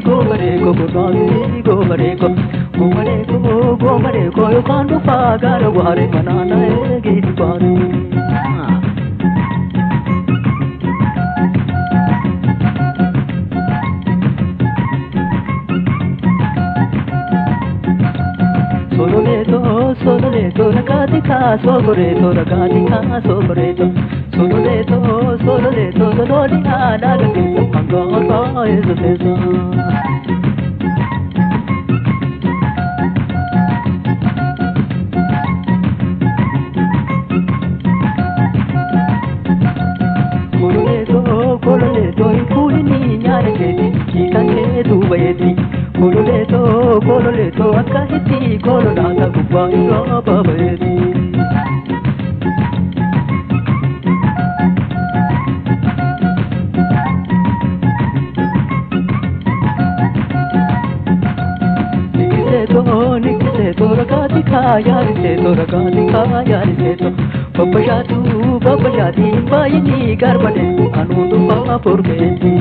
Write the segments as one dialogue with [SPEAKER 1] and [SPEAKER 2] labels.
[SPEAKER 1] Gomaree ko gonaadini gomaree ko gomaree ko gomaree ko yookaan dhufaa gara waaree manaa eegisu baate. Sololeto, ragatika, sogoreto, ragatika, sogoreto, sololeto, sololeto, sololina, nagakesa, panga, eso, eso. Kololeto, kololeto, ikulini, nyaraketi, kikane, dubayeti. Kololeto, kololeto, akkasitti kololaata gubbaa irraa babayeeti. Nikkiseeto, nikkiseeto, ragaati yaariseeto, ragaati yaariseeto. Babbashaatu, babbashaati, baay'inni garbalee anuutu fa'aa furgeetti.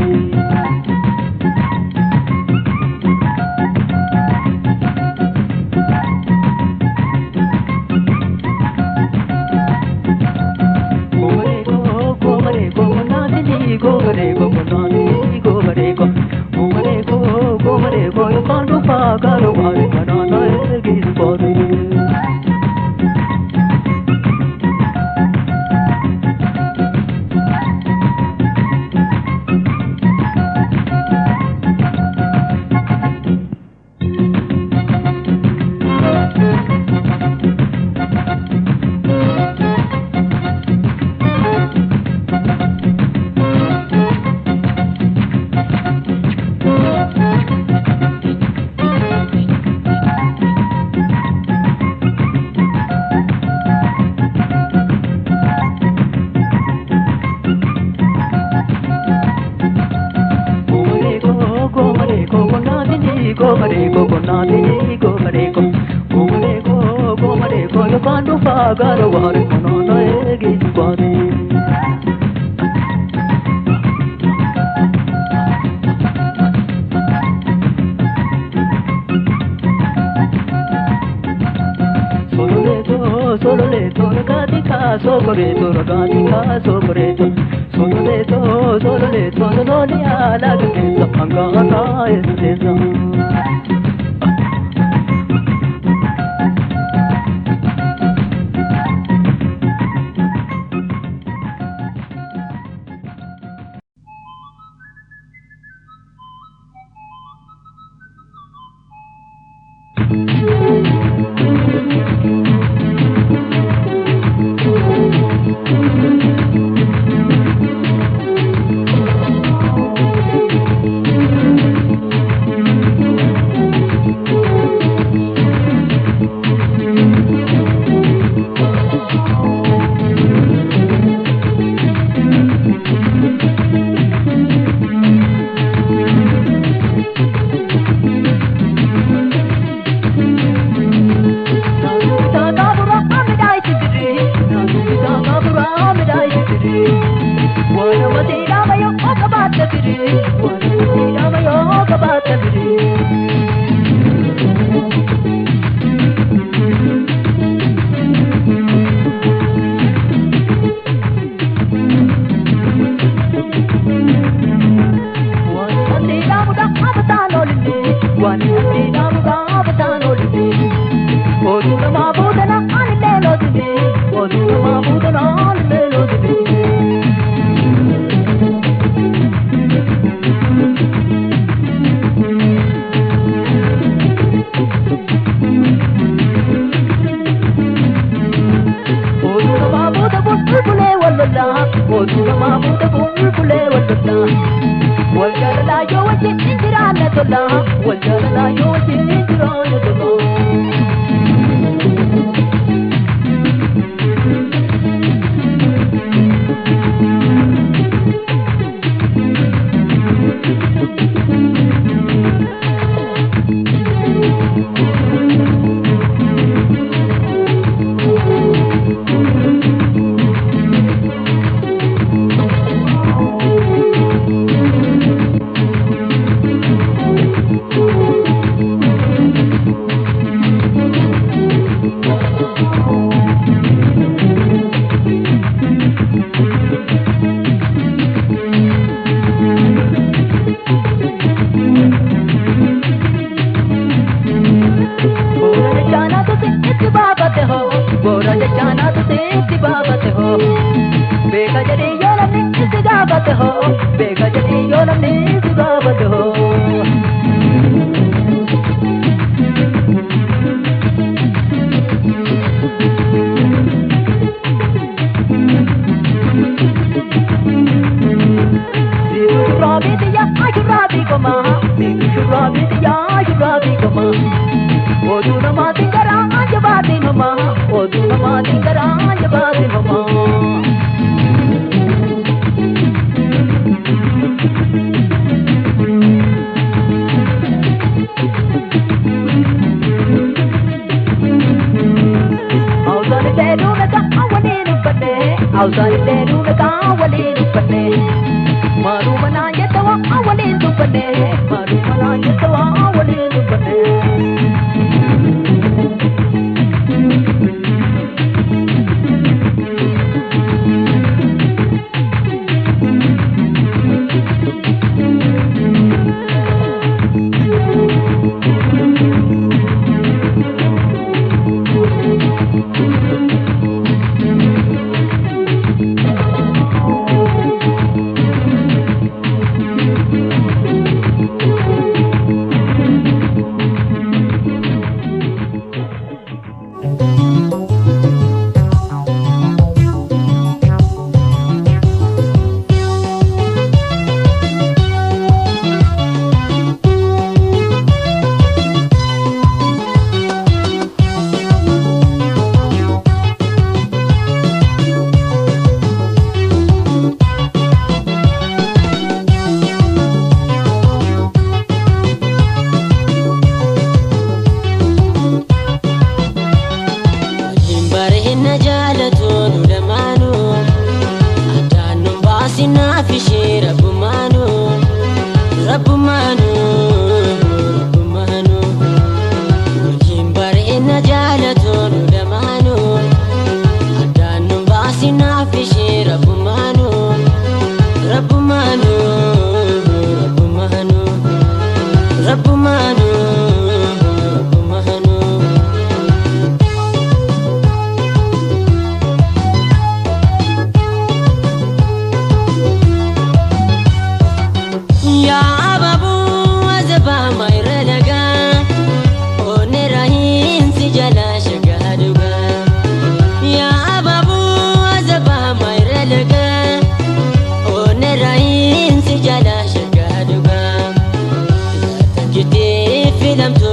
[SPEAKER 1] namaa biitu shurraabii xiyyaa shurraabii gamaa. Oduu namaatiin garaa jabaatee mamaa oduu namaatiin garaa jabaatee mamaa. Awusaan illee duuna waliin uffanne awusaan illee duuna waliin uffanne maaluma naan jetta waa waliin dubbanne maaluma naan jetta waa waliin dubbanne.
[SPEAKER 2] Waliin bareedna jaalatu nu lamaanuu addaan nun baasinaaf ishee rabbumaanuu rabbumaanuu rabbumaanuu waliin bareedna jaalatu nu lamaanuu addaan nun baasinaaf ishee rabbumaanuu rabbumaanuu rabbumaanuu rabbumaanuu rabbumaanuu. Yaa ababuu azabaa mayra lagaa onera hinsi jala shagaa dhugaa. Yaa ababuu azabaa mayra lagaa onera hinsi jala shagaa dhugaa. Yaa takkitee filamtu.